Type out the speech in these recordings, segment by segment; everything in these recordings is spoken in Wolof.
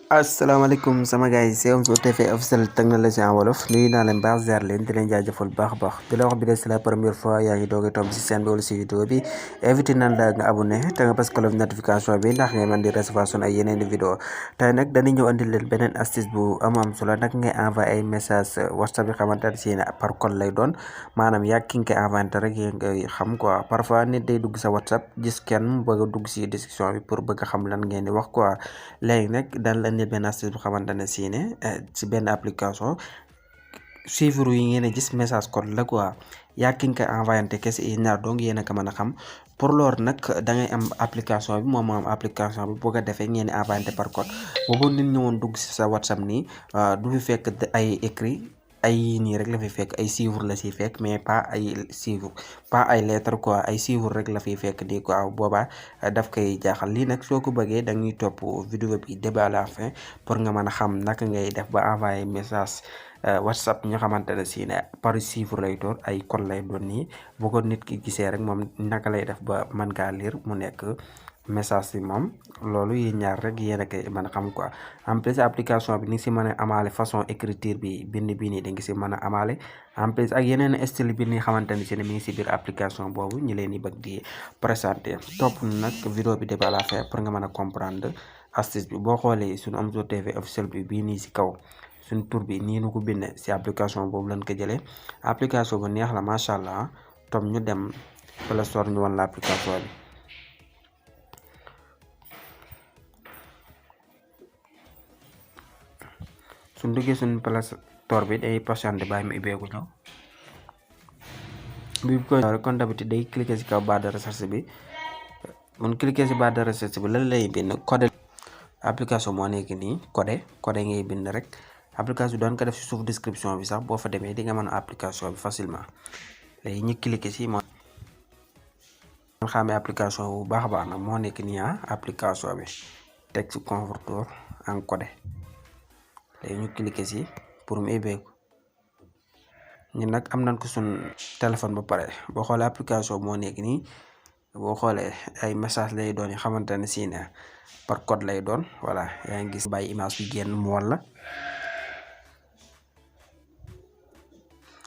asalaamaaleykum sama gars yi c'est Omzo TV officiel technologie en wolof nuyu naa leen baax ziar leen di leen jaajëfal baax a baax di la wax bi de c'est la première fois yaa ngi doog a toog si chaîne bi wala si vidéo bi invité nan la nga abonné te nga bës cloche notification bi ndax ngay mën di recevoir sun ay yeneen vidéo tey nag dañuy ñëw andil leen beneen astuce bu am solo nag ngay envoyé ay message WhatsApp yi xamante ne si par code lay doon maanaam yaa ki nga koy envoyé rek yéen ngay xam quoi parfois nit day dugg sa WhatsApp gis kenn bëgg a dugg si discussion bi pour bëgg a xam lan ngeen di wax quoi léegi nag daan la benn astuce bu xamante ne si si benn application suivre yi ngeen a gis message code la quoi yaa ki nga koy envoyé kese yi ñaar donc yéen a ko mën a xam pour loolu nag da ngay am application bi moom moo am application bi boo ko defee ngeen di envoyé par code boobu nit ñëwoon dugg si sa WhatsApp nii du fi fekk ay écrit ay nii rek la fi fekk ay chiffres la siy fekk mais pas ay chiffres pas ay lettres quoi ay chiffres rek la fiy fekk nii quoi boobaa daf koy jaaxal lii nag soo ko bëggee da ngay topp vidéo bi début à la fin pour nga mën a xam naka ngay def ba envoyé message WhatsApp ñu xamante ne si ne par chiffre lay doon ay code lay doon nii bu ko nit ki gisee rek moom naka lay def ba mën kaa lire mu nekk message bi moom loolu yi ñaar rek yéen a koy mën a xam quoi en plus application bi ni si mën a amaale façon écriture bi bind bii nii da nga si mën a amaale en plus ak yeneen style bi ni xamante ne si ne mi ngi si biir application boobu ñu leen di bëgg di présenté topp nag vidéo bi début à la fin pour nga mën a comprendre astuce bi boo xoolee suñu Omzo TV officiel bi bii nii si kaw suñ tur bi nii nu ko bindee si application boobu lañ ko jëlee application bu neex la macha allah tom ñu dem Play Store ñu wan la application bi. suñ duggee suñ Play Store bi day patienté bàyyi mu ubbeeku ñëw bi ko rek kon d'habitude day cliquer si kaw barre de recherche bi mun cliquer si barre de recherche bi lan lay bind code application moo nekk nii code ngay bind rek application bi doon ko def si suuf description bi sax boo fa demee di nga mën a application bi facilement léegi ñu cliquer si moo xamee application bu baax a baax nag moo nekk nii application bi texte converteur encodé léegi ñu cliquer si pour mu ubbeeku ñun nag am nañ ko suñ téléphone ba pare boo xoolee application moo nekk nii boo xoolee ay message lay doon yi xamante ne si ne par code lay doon voilà yaa ngi gis bàyyi image bi génn mu walla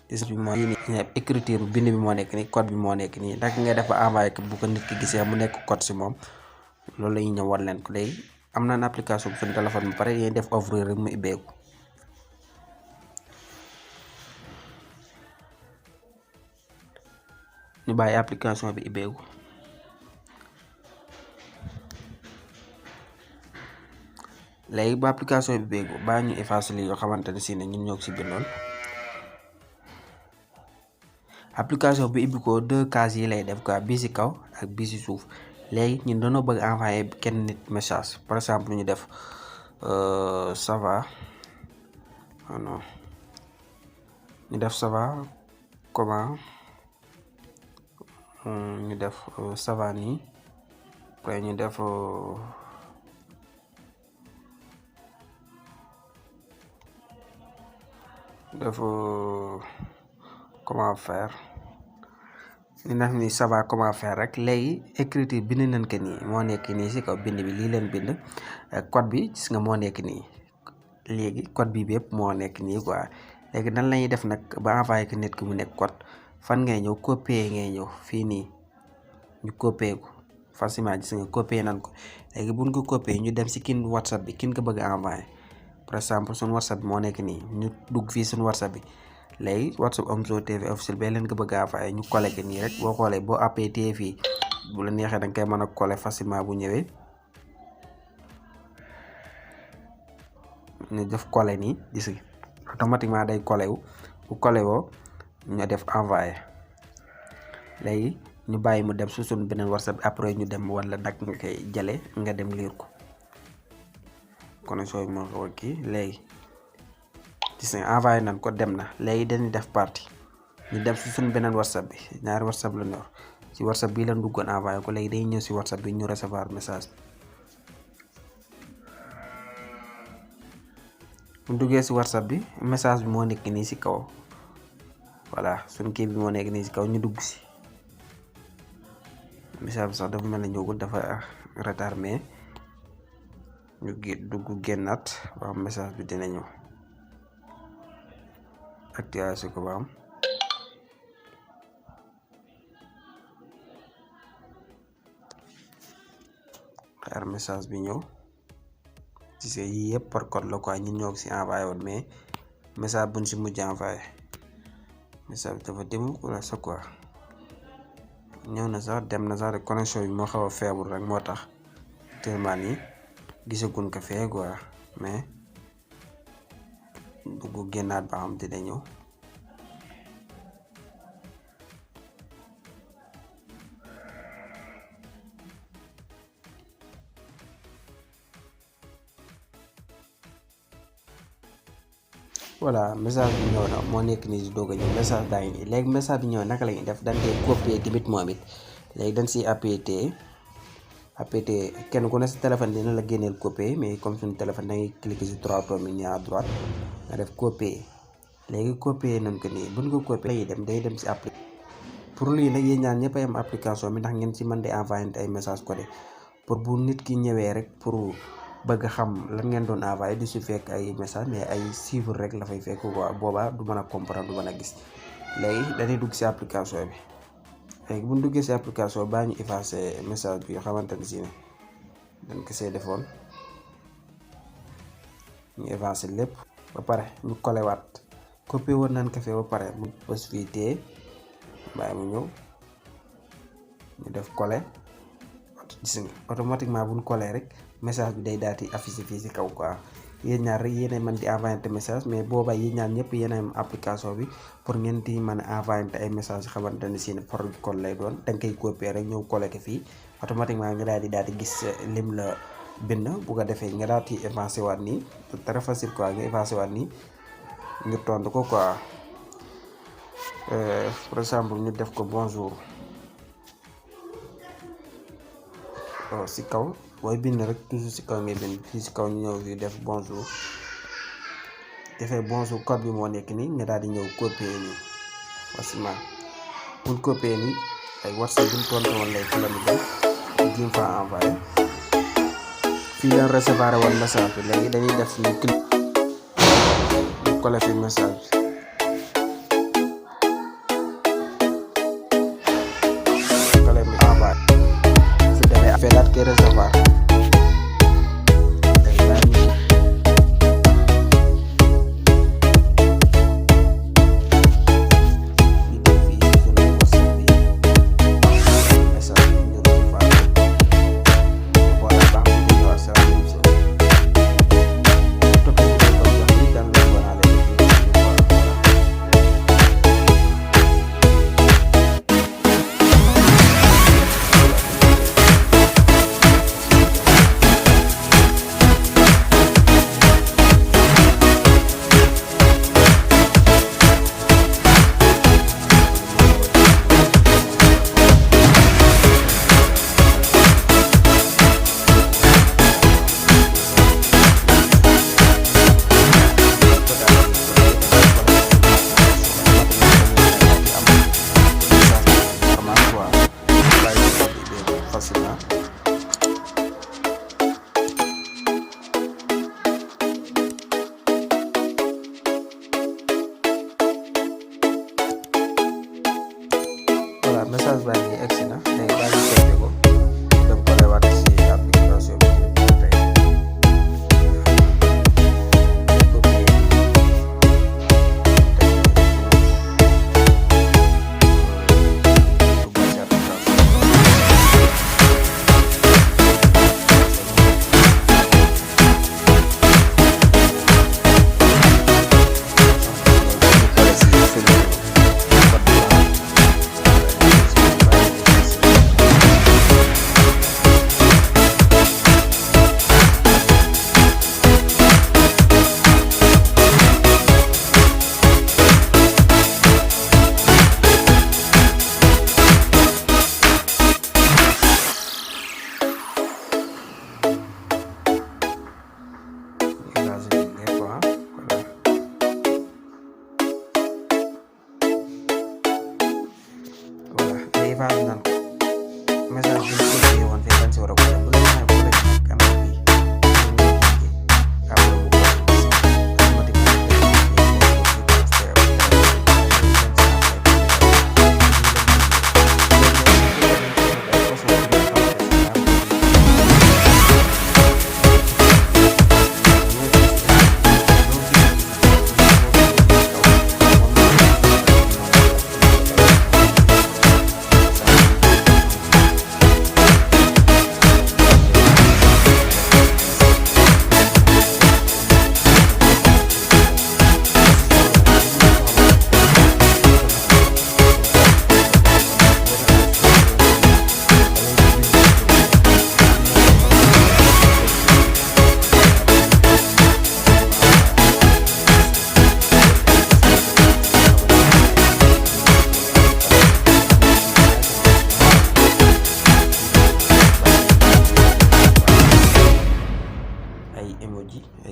gis bi mooy écriture bi bind bi moo nekk nii code bi moo nekk nii naka ngay def ba envoyé ko bu ko nit ki gisee mu nekk code si moom loolu la ñuy ñëw war leen ko léegi am nañ application bi suñ téléphone ba pare yéen def ouvrir rek mu ubbeeku ñu bàyyi application bi ubbeeku léegi ba application bi ubbeeku baa ñu effacer li yoo xamante ne si ne ñun ñoo ko si bindoon application bi ubbi ko deux cases yi lay def quoi bii si kaw ak bii si suuf léegi ñun dañoo bëgg envoyer kenn nit message par exemple ñu def ça va non ñu def ça va comment ñu def ça va nii après ñu def comment faire ñu def ni ça va comment faire rek léegi écriture bind nañ ko nii moo nekk nii si kaw bind bi lii leen bind code bi gis nga moo nekk nii léegi code bi yëpp moo nekk nii quoi léegi nan lañuy def nag ba envoyé ko nit ki mu nekk code fan ngay ñëw copier ngay ñëw fii nii ñu copier ko facilement gis nga copier nañ ko léegi buñ ko copier ñu dem si kin WhatsApp bi kin ko bëgg a envoyé par exemple suñu WhatsApp bi moo nekk nii ñu dugg fii suñu WhatsApp bi léegi WhatsApp Omzo TV officiel bee leen ko bëgg a envoyé ñu collé ko nii rek boo xoolee boo appee fii bu la neexee da nga koy mën a collé facilement bu ñëwee ñu def collé nii gis nga automatiquement day collé wu bu collé woo ñu def envoyé léegi ñu bàyyi mu dem su suñ beneen WhatsApp bi après ñu dem wala nag nga koy jëlee nga dem lire ko connexion bi moo ko kii léegi gis nga envoyé nañ ko dem na léegi dañuy def partie ñu dem si suñ beneen WhatsApp bi ñaari WhatsApp la ñor si WhatsApp bii lañ duggoon envoyé ko léegi day ñëw si WhatsApp bi ñu recevoir message bu duggee si WhatsApp bi message bi moo nekk nii si kaw voilà suñ kii bi moo nekk nii si kaw ñu dugg si message bi sax dafa mel ne ñëwul dafa retard mais ñu dugg génnaat ba xam message bi dina ñëw actualisé ko ba am xaar message bi ñëw ci sé yi yëpp par code la quoi ñun ñoo ko si envoyé woon mais message buñ si mujj envoyé message bi dafa dem wala sa quoi ñëw na sax dem na sax de connexion bi moo xaw a faible rek moo tax tellement nii gisaguñ ko fee quoi mais dugg génnaat ba xam dina ñëw voilà message bi ñëw na moo nekk nii di doog a ñëw message daa ngi nii léegi message bi ñëw naka la ñuy def dañ koy copier tamit moom it léegi dañ siy appt kenn ku ne si téléphone dina la génneel copier mais comme suñu téléphone da ngay cliquer si 3 points yi à droite nga def copier léegi copier nañ ko nii buñ ko copier lay dem day dem si appli pour lii nag yéen ñaan ñëpp a am application bi ndax ngeen si mën di envoyer ay message codé pour bu nit ki ñëwee rek pour bëgg xam lan ngeen doon envoyer du si fekk ay message mais ay chiffre rek la fay fekk quoi boobaa du mën a comprendre du mën a gis léegi dañuy dugg si application bi léegi bu ñu duggee si application baa ñu effacer message bi yoo xamante ne si ne dañ ko see defoon ñu effacer lépp ba pare ñu collé waat copier woon nañ ko fee ba pare mu bës fii téye bàyyi mu ñëw ñu def collé gis nga automatiquement bu ñu collé rek message bi day daal di affiché fii si kaw quoi yéen ñaar rek yéen a mën di envoyer message mais boobaa yéen ñaar ñëpp yéen a am application bi pour ngeen di mën a envoyer ay message yoo xamante ne si ne par code lay doon da nga koy copier rek ñëw collé ko fii automatiquement nga daal di gis lim la bind bu ko defee nga daal di effacé waat nii c'est très facile quoi nga effacé waat nii ñu tontu ko quoi par exemple ñu def ko bonjour si kaw booy bind rek toujours si kaw ngay bind fii si kaw ñu ñëw fii def bonjour defee bonjour code bi moo nekk nii nga daal di ñëw copier nii facilement pour copier nii ay WhatsApp bi ñu tontu woon lay la mu dem jéem fa envoyé fii leen recevoir woon message bi léegi dañuy def ñu clic ñu collé fi message bi collé mi envoyé su demee affaire daal koy recevoir message baa ngi egsi na léegi baa ngi copier ko dem collé waat si application bi tey copier effacer nañ ko message bi ñu copier woon fii dañ si war a collé bu la neexee collé ci kanam fii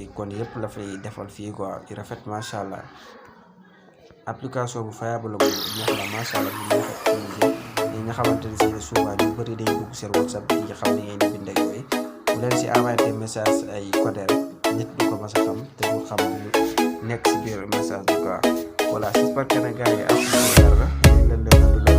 icône yëpp la fay defal fii quoi yu rafet macha allah application bu fiable bu neex la macha allah bu neex a utiliser yi nga xamante ne si souvent ñu bëri dañuy dugg seen WhatsApp di xam ne ngeen di bind ak yooyu bu leen si envoyé message ay code rek nit du ko mas a xam te du xam lu nekk si biir message bi quoi voilà j'espère que ne gars yi am na dara leen leen